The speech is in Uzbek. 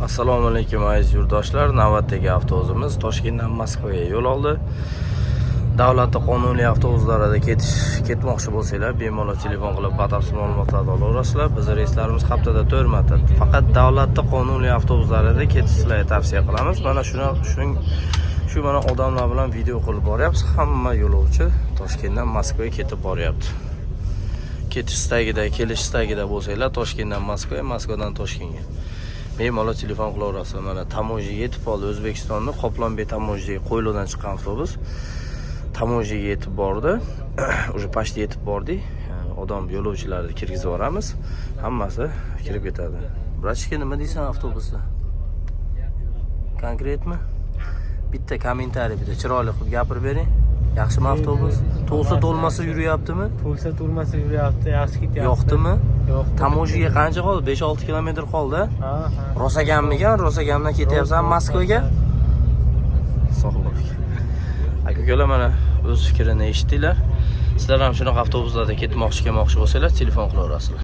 Assalomu alaykum, aziz yurtdoshlar. Navbatdagi avtobusimiz Toshkentdan Moskvaga yo'l oldi. Davlatda qonuniy avtobuslarda ketmoqchi bo'lsanglar, bemalol telefon qilib, batafsil ma'lumotlarni olaverasizlar. Bizni reyslarimiz haftada 4 marta. Faqat davlatda qonuniy avtobuslarda ketish sizlarga tavsiya qilamiz. Mana shuni shuning shu mana odamlar bilan video qilib boryapmiz. Hamma yo'lovchi Toshkentdan Moskvaga ketib boryapti. Ketish istagida, kelish istagida bo'lsanglar, Toshkentdan Moskvaga, Moskvadan Toshkentga bemalol telefon qilaverasizlar. Mana, таможня ga yetib qoldi. O'zbekistonni Qoplonbek таможня ga, Qo'yliqdan chiqqan avtobus таможня ga yetib bordi. Уже почти yetib bordik. Odam, yo'lovchilarni kirgizib yuboramiz, hammasi kirib ketadi. Братишка, nima deysan avtobusda конкретно? Bitta комментарий, bitta chiroyli qilib gapirib bering. Yaxshimi avtobus? To'lsa to'lmasa yuryaptimi? To'lsa to'lmasa yuryapti, yaxshi ketyapti. Yoqdimi? Yoqdi. Таможня ga qancha qoldi? 5-6 kilometr qoldi. Ha. Rosagammikan? Rosagamdan ketyapsan Moskvaga. Sog' bo'ling, aka ukalar. Mana, o'z fikrini eshitdinglar. Sizlar ham shunaqa avtobuslarda ketmoqchi, kelmoqchi bo'lsanglar, telefon qilaverasizlar.